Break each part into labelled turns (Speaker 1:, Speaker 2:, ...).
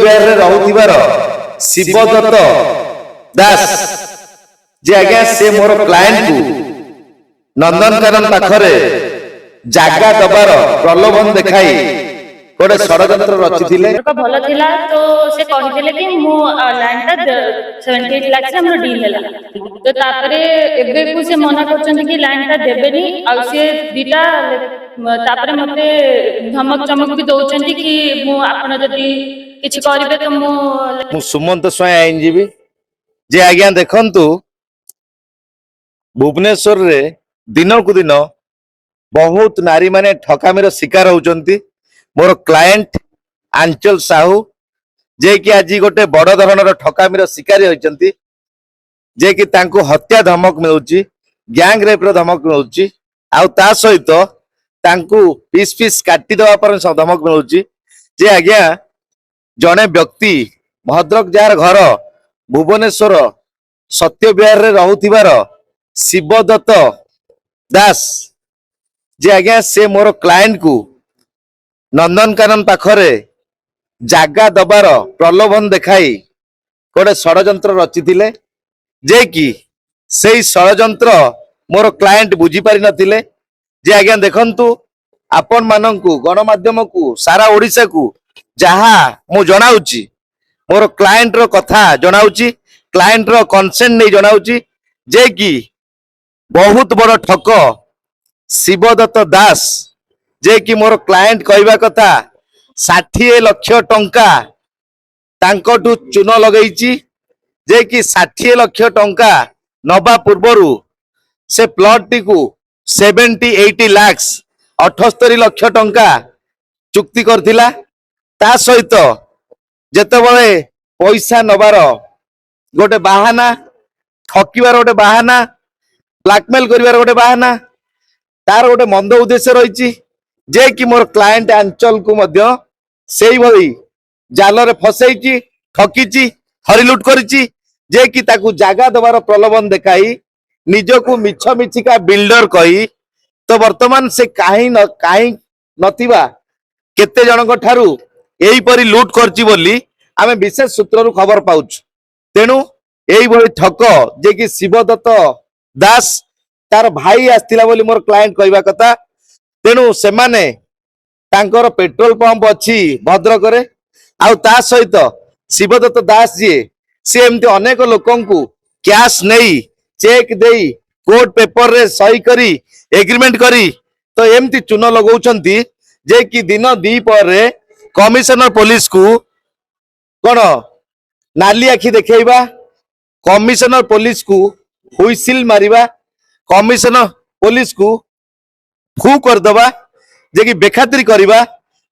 Speaker 1: ବିହାରରେ ରହୁଥିବାର ଶିବଦତ୍ତ ଦାସ ଯେ ଆଜ୍ଞା, ସେ ମୋର କ୍ଲାଏଣ୍ଟକୁ ନନ୍ଦନକାନନ ପାଖରେ ଜାଗା ଦବାର ପ୍ରଲୋଭନ ଦେଖାଇ ଗୋଟେ ଷଡ଼ଯନ୍ତ୍ର ରଚିଥିଲେ।
Speaker 2: ସମ୍ପର୍କ ଭଲ ଥିଲା ତ ସେ କହିଥିଲେ କି ମୁଁ ଲ୍ୟାଣ୍ଡ ଟା 78 ଲାକ୍ସ ଆମର ଡିଲ୍ ହେଲା। ତ ତାପରେ ଏବେକୁ ସେ ମନା କରୁଛନ୍ତି କି ଲ୍ୟାଣ୍ଡ ଟା ଦେବେନି। ଆଉ ସିଏ ଦିଟା ତାପରେ ମତେ ଧମକ ଚମକ ବି ଦଉଛନ୍ତି କି ମୁଁ ଆପଣ ଯଦି କିଛି କରିବେ ତ ମୁଁ
Speaker 1: ମୁଁ ସୁମନ୍ତ ସ୍ୱାଇଁ, ଆଇନଜୀବୀ। ଯେ ଆଜ୍ଞା ଦେଖନ୍ତୁ, ଭୁବନେଶ୍ୱରରେ ଦିନକୁ ଦିନ ବହୁତ ନାରୀମାନେ ଠକାମିର ଶିକାର ହଉଛନ୍ତି। ମୋର କ୍ଲାଏଣ୍ଟ ଆଞ୍ଚଲ ସାହୁ, ଯେ କି ଆଜି ଗୋଟେ ବଡ ଧରଣର ଠକାମିର ଶିକାରୀ ହୋଇଛନ୍ତି, ଯେ କି ତାଙ୍କୁ ହତ୍ୟା ଧମକ ମିଳୁଛି, ଗ୍ୟାଙ୍ଗ ରେପର ଧମକ ମିଳୁଛି, ଆଉ ତା ସହିତ ତାଙ୍କୁ ପିସ୍ ପିସ୍ କାଟିଦେବା ପାଇଁ ଧମକ ମିଳୁଛି। ଯେ ଆଜ୍ଞା, ଜଣେ ବ୍ୟକ୍ତି ଭଦ୍ରକ ଯାହାର ଘର, ଭୁବନେଶ୍ୱର ସତ୍ୟବିହାରରେ ରହୁଥିବାର ଶିବଦତ୍ତ ଦାସ, ଯେ ଆଜ୍ଞା, ସେ ମୋର କ୍ଲାଏଣ୍ଟକୁ ନନ୍ଦନକାନନ ପାଖରେ ଜାଗା ଦବାର ପ୍ରଲୋଭନ ଦେଖାଇ ଗୋଟେ ଷଡ଼ଯନ୍ତ୍ର ରଚିଥିଲେ, ଯେ କି ସେଇ ଷଡ଼ଯନ୍ତ୍ର ମୋର କ୍ଲାଏଣ୍ଟ ବୁଝିପାରି ନଥିଲେ। ଯେ ଆଜ୍ଞା ଦେଖନ୍ତୁ, ଆପଣ ମାନଙ୍କୁ, ଗଣମାଧ୍ୟମକୁ, ସାରା ଓଡ଼ିଶାକୁ ଯାହା ମୁଁ ଜଣାଉଛି, ମୋର କ୍ଲାଏଣ୍ଟର କଥା ଜଣାଉଛି, କ୍ଲାଏଣ୍ଟର କନସେଣ୍ଟ ନେଇ ଜଣାଉଛି, ଯେ କି ବହୁତ ବଡ ଠକ ଶିବଦତ୍ତ ଦାସ, ଯେ କି ମୋର କ୍ଲାଏଣ୍ଟ କହିବା କଥା 60 ଲକ୍ଷ ଟଙ୍କା ତାଙ୍କଠୁ ଚୂନ ଲଗେଇଛି। ଯେ କି 60 ଲକ୍ଷ ଟଙ୍କା ନବା ପୂର୍ବରୁ ସେ ପ୍ଲଟଟିକୁ 78 ଲାକ୍ସ, 78 ଲକ୍ଷ ଟଙ୍କା ଚୁକ୍ତି କରିଥିଲା। ତା ସହିତ ଯେତେବେଳେ ପଇସା ନବାର ଗୋଟେ ବାହାନା, ଠକିବାର ଗୋଟେ ବାହାନା, ବ୍ଲାକମେଲ କରିବାର ଗୋଟେ ବାହାନା, ତାର ଗୋଟେ ମନ୍ଦ ଉଦ୍ଦେଶ୍ୟ ରହିଛି, ଯେ କି ମୋର କ୍ଲାଏଣ୍ଟ ଆଞ୍ଚଲକୁ ମଧ୍ୟ ସେଇଭଳି ଜାଲରେ ଫସେଇଛି, ଠକିଛି, ହରିଲୁଟ କରିଛି। ଯେ କି ତାକୁ ଜାଗା ଦେବାର ପ୍ରଲୋଭନ ଦେଖାଇ, ନିଜକୁ ମିଛ ମିଛିକା ବିଲ୍ଡର କହି, ତ ବର୍ତ୍ତମାନ ସେ କାହିଁ ନ କାହିଁ ନଥିବା କେତେ ଜଣଙ୍କ ଠାରୁ ଏଇପରି ଲୁଟ କରିଛି ବୋଲି ଆମେ ବିଶେଷ ସୂତ୍ରରୁ ଖବର ପାଉଛୁ। ତେଣୁ ଏଇଭଳି ଠକ ଯେ କି ଶିବଦତ୍ତ ଦାସ, ତାର ଭାଇ ଆସିଥିଲା ବୋଲି ମୋର କ୍ଲାଏଣ୍ଟ କହିବା କଥା। ତେଣୁ ସେମାନେ ତାଙ୍କର ପେଟ୍ରୋଲ ପମ୍ପ ଅଛି ଭଦ୍ରକରେ। ଆଉ ତା ସହିତ ଶିବଦତ୍ତ ଦାସ ଯିଏ, ସିଏ ଏମିତି ଅନେକ ଲୋକଙ୍କୁ କ୍ୟାଶ ନେଇ, ଚେକ୍ ଦେଇ, କୋର୍ଟ ପେପରରେ ସହି କରି, ଏଗ୍ରିମେଣ୍ଟ କରି, ତ ଏମିତି ଚୂନ ଲଗାଉଛନ୍ତି ଯେ କି ଦିନ ଦ୍ୱିପହରେ କମିଶନର ପୋଲିସକୁ କଣ ନାଲି ଆଖି ଦେଖେଇବା, କମିଶନର ପୋଲିସକୁ ହୁଇସିଲ ମାରିବା, କମିଶନର ପୋଲିସକୁ ଫୁ କରିଦବା, ଯେ କି ବେଖାତିରି କରିବା।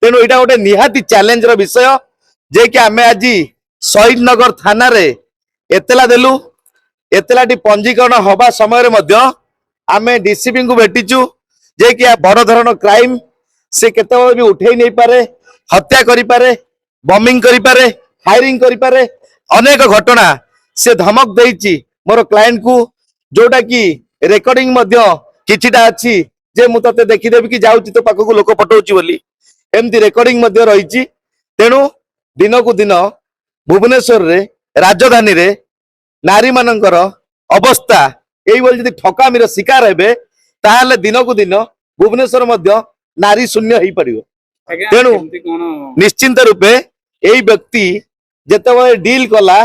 Speaker 1: ତେଣୁ ଏଇଟା ଗୋଟେ ନିହାତି ଚ୍ୟାଲେଞ୍ଜର ବିଷୟ, ଯେ କି ଆମେ ଆଜି ଶହୀଦନଗର ଥାନାରେ ଏତଲା ଦେଲୁ। ଏତଲାଟି ପଞ୍ଜୀକରଣ ହବା ସମୟରେ ମଧ୍ୟ ଆମେ ଡିସିପିଙ୍କୁ ଭେଟିଛୁ, ଯେ କି ବଡ ଧରଣ କ୍ରାଇମ, ସେ କେତେବେଳେ ବି ଉଠେଇ ନେଇପାରେ, ହତ୍ୟା କରିପାରେ, ବମିଂ କରିପାରେ, ଫାୟାରିଂ କରିପାରେ। ଅନେକ ଘଟଣା ସେ ଧମକ ଦେଇଛି ମୋର କ୍ଲାଏଣ୍ଟକୁ, ଯୋଉଟା କି ରେକର୍ଡିଂ ମଧ୍ୟ କିଛିଟା ଅଛି, ଯେ ମୁଁ ତତେ ଦେଖିଦେବି କି ଯାଉଛି ତୋ ପାଖକୁ ଲୋକ ପଠଉଛି ବୋଲି, ଏମିତି ରେକର୍ଡିଂ ମଧ୍ୟ ରହିଛି। ତେଣୁ ଦିନକୁ ଦିନ ଭୁବନେଶ୍ୱରରେ, ରାଜଧାନୀରେ ନାରୀମାନଙ୍କର ଅବସ୍ଥା ଏଇଭଳି ଯଦି ଠକାମିର ଶିକାର ହେବେ, ତାହେଲେ ଦିନକୁ ଦିନ ଭୁବନେଶ୍ୱର ମଧ୍ୟ ନାରୀ ଶୂନ୍ୟ ହେଇପାରିବ।
Speaker 3: ଆଜ୍ଞା,
Speaker 1: ତେଣୁ
Speaker 3: କେମିତି କଣ
Speaker 1: ନିଶ୍ଚିନ୍ତ ରୂପେ ଏଇ ବ୍ୟକ୍ତି ଯେତେବେଳେ ଡିଲ୍ କଲା,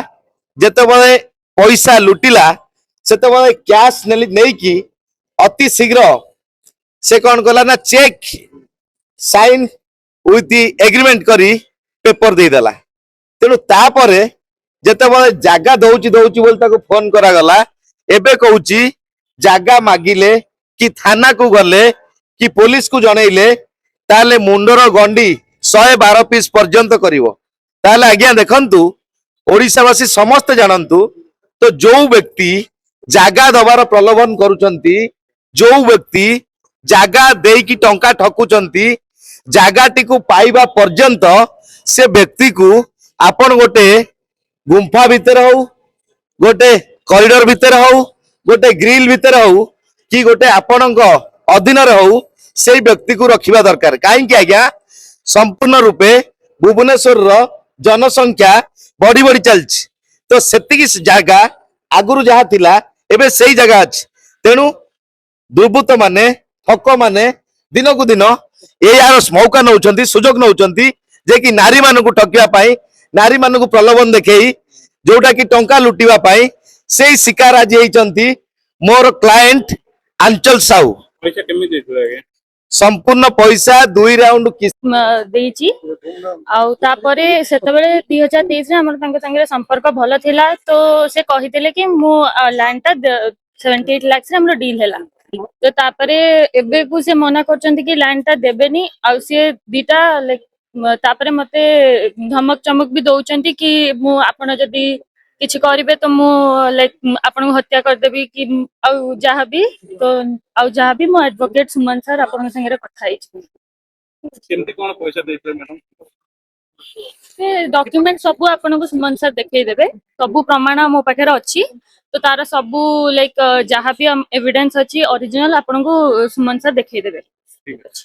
Speaker 1: ଯେତେବେଳେ ପଇସା ଲୁଟିଲା, ସେତେବେଳେ କ୍ୟାଶ ନେଇକି ଅତି ଶୀଘ୍ର ସେ କଣ କଲା ନା ଚେକ୍ ସାଇନ୍ ୱିଥ୍ ଏଗ୍ରିମେଣ୍ଟ କରି ପେପର ଦେଇଦେଲା। ତେଣୁ ତାପରେ ଯେତେବେଳେ ଜାଗା ଦଉଛି ଦଉଛି ବୋଲି ତାକୁ ଫୋନ କରାଗଲା, ଏବେ କହୁଛି ଜାଗା ମାଗିଲେ କି ଥାନାକୁ ଗଲେ କି ପୋଲିସକୁ ଜଣେଇଲେ, ତାହେଲେ ମୁଣ୍ଡର ଗଣ୍ଡି 112 ପିସ୍ ପର୍ଯ୍ୟନ୍ତ କରିବ। ତାହେଲେ ଆଜ୍ଞା ଦେଖନ୍ତୁ, ଓଡିଶାବାସୀ ସମସ୍ତେ ଜାଣନ୍ତୁ ତ, ଯୋଉ ବ୍ୟକ୍ତି ଜାଗା ଦବାର ପ୍ରଲୋଭନ କରୁଛନ୍ତି, ଯୋଉ ବ୍ୟକ୍ତି ଜାଗା ଦେଇକି ଟଙ୍କା ଠକୁଛନ୍ତି, ଜାଗାଟିକୁ ପାଇବା ପର୍ଯ୍ୟନ୍ତ ସେ ବ୍ୟକ୍ତିକୁ ଆପଣ ଗୋଟେ ଗୁମ୍ଫା ଭିତରେ ହଉ, ଗୋଟେ କରିଡର ଭିତରେ ହଉ, ଗୋଟେ ଗ୍ରିଲ ଭିତରେ ହଉ କି ଗୋଟେ ଆପଣଙ୍କ ଅଧୀନରେ ହଉ, ସେଇ ବ୍ୟକ୍ତିକୁ ରଖିବା ଦରକାର। କାହିଁକି ଆଜ୍ଞା, ସମ୍ପୂର୍ଣ୍ଣ ରୂପେ ଭୁବନେଶ୍ୱରର ଜନସଂଖ୍ୟା ବଢି ବଢି ଚାଲିଛି। ତ ସେତିକି ଜାଗା ଆଗରୁ ଯାହା ଥିଲା, ଏବେ ସେଇ ଜାଗା ଅଛି। ତେଣୁ ଦୁର୍ବୃତ୍ତ ମାନେ, ଠକ ମାନେ ଦିନକୁ ଦିନ ଏହାର ମୌକା ନଉଛନ୍ତି, ସୁଯୋଗ ନଉଛନ୍ତି ଯେ କି ନାରୀ ମାନଙ୍କୁ ଠକିବା ପାଇଁ, ନାରୀ ମାନଙ୍କୁ ପ୍ରଲୋଭନ ଦେଖେଇ ଯୋଉଟା କି ଟଙ୍କା ଲୁଟିବା ପାଇଁ। ସେଇ ଶିକାର ଆଜି ହେଇଛନ୍ତି ମୋର କ୍ଲାଏଣ୍ଟ ଆଞ୍ଚଲ ସାହୁ।
Speaker 3: ପଇସା କେମିତି ଦେଇଥିଲେ ଆଜ୍ଞା?
Speaker 1: ସମ୍ପୂର୍ଣ୍ଣ ପଇସା ଦୁଇ ରାଉଣ୍ଡ କିସ୍ତି
Speaker 2: ଦେଇଛି। ଆଉ ତାପରେ ସେତେବେଳେ 2023ରେ ଆମର ତାଙ୍କ ସାଙ୍ଗରେ ସମ୍ପର୍କ ଭଲ ଥିଲା। ତ ସେ କହିଥିଲେ କି ମୁଁ ଲ୍ୟାଣ୍ଡ ଟା 78 ଲାକ୍ସରେ ଆମର ଡିଲ୍ ହେଲା। ତ ତାପରେ ଏବେକୁ ସେ ମନା କରୁଛନ୍ତି କି ଲ୍ୟାଣ୍ଡ ଟା ଦେବେନି। ଆଉ ସିଏ ଦିଟା ଲାଇକ୍ ତାପରେ ମତେ ଧମକ ଚମକ ବି ଦଉଛନ୍ତି କି ମୁଁ ଆପଣ ଯଦି କିଛି କରିବେ ତ ମୁଁ ଲାଇକ୍ ଆପଣଙ୍କୁ ହତ୍ୟା କରିଦେବି କି ଆଉ ଯାହା ବି। ତ ଆଉ ଯାହା ବି, ମୋ ଆଡଭୋକେଟ ସୁମନ ସାର୍ ଆପଣଙ୍କ ସାଙ୍ଗରେ କଥା ହେଇଛି।
Speaker 3: କେମିତି କଣ ପଇସା ଦେଇଥିଲେ ମ୍ୟାଡାମ?
Speaker 2: ସେ ଡକ୍ୟୁମେଣ୍ଟ ସବୁ ଆପଣଙ୍କୁ ସୁମନ ସାର୍ ଦେଖେଇଦେବେ। ସବୁ ପ୍ରମାଣ ମୋ ପାଖରେ ଅଛି। ତ ତାର ସବୁ ଲାଇକ୍ ଯାହା ବି ଏଭିଡେନ୍ସ ଅଛି, ଅରିଜିନାଲ ଆପଣଙ୍କୁ ସୁମନ ସାର୍ ଦେଖେଇଦେବେ।
Speaker 3: ଠିକ ଅଛି।